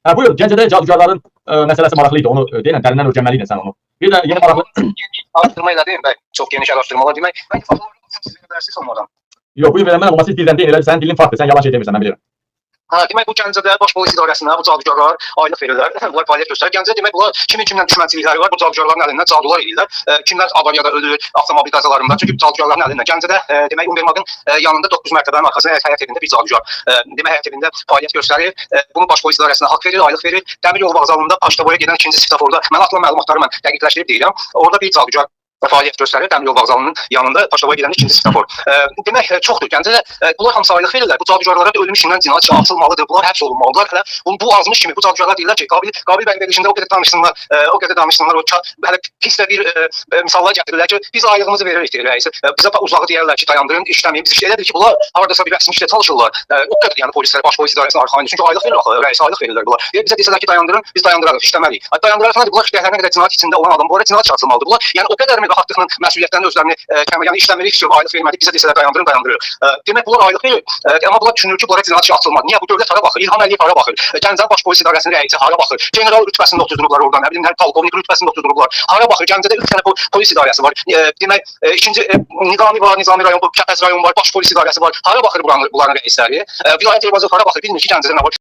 Hə, buyur, Gəncədə cadugarların məsələsi maraqlı idi. Onu deyirəm, dərindən öyrənməliydin sən onu. Bir də yenə maraqlı. Araşdırma elədim bəy. Çox geniş araşdırmalar demək. Bəlkə faktlar siz verə bilərsiniz onlardan. Yox, buyur verəm mən, amma siz dildən deyin, elə sənin dilin farklıdır. Sən yalan şey demirsən, mən bilirəm. Hə, demək bu Gəncədə Baş Polis İdarəsinə bu cadugarlar aylıq verirlər. Bunlar fəaliyyət göstərir. Gəncədə demək bunlar kimin kimlə düşmənçilikləri var, bu cadugarların əlindən cadular eləyirlər. Kimlər avariyada ölür, avtomobil qəzalarında. Çünki cadugarların əlindən Gəncədə demək Umbermaqın yanında 9 mərtəbənin arxasında həyət evində bir cadugar demək həyət evində fəaliyyət göstərir. Bunu Baş Polis İdarəsinə haqq verir, aylıq verir. Dəmir yolu vağzalında Paştavoya gedən ikinci svetoforda mən atılan məlumatları mən dəqiqləşdirib deyirəm. Orada bir cadugar fəaliyyət göstərir. Dəmir yol vağzalının yanında Paştavoya gedən ikinci svetofor. Demək çoxdur. Gəncədə bunlar hamısı aylıq verirlər. Bu cadugarlara da ölüm işindən cinayət işi açılmalıdır. Bunlar həbs olunmalıdır. Hələ bu azmış kimi bu cadugarlar deyirlər ki, Qabil bəy verilişində o qədər danışsınlar, o qədər danışsınlar, o hələ pis də bir misallar gətirirlər ki, biz aylığımızı veririk deyir rəisi. Bizə uzağı deyərlər ki, dayandırın, işləməyin. Biz işlə elə bil ki, bunlar hardasa bir rəsmi işdə çalışırlar. O qədər yəni polislər, baş polis idarəsinə arxayın. Çünki aylıq verir axı, rəisi aylıq verirlər bunlar. Deyir, bizə desələr ki, dayandırın, biz dayandırarıq, işləməliyik. Dayandırarıq nədir? Bunlar işləyənə qədər cinayət içində olan adam, bunlara cinayət işi açılmalıdır. Bunlar yəni o qədərmi rahatlıqla məsuliyyətlərini özlərini yəni işləmirik, aylıq vermədik, bizə desələr dayandırın, dayandırırıq. Demək bunlar aylıq verir. Amma bunlar düşünür ki, bunlara cinayət işi açılmadı. Niyə? Bu dövlət hara baxır? İlham Əliyev hara baxır? Gəncənin Baş Polis İdarəsinin rəisi hara baxır? General rütbəsində otuzdurublar oradan, nə bilim, hər polkovnik rütbəsində otuzdurublar. Hara baxır? Gəncədə 3 dənə polis idarəsi var. Demək, ikinci Nizami var, Nizami rayon, Kəpəz rayon var, Baş Polis İdarəsi var. Hara baxır buranın, bunların rəisləri? Vilayət Eyvazov hara baxır? Bilmir ki, Gəncədə nə var.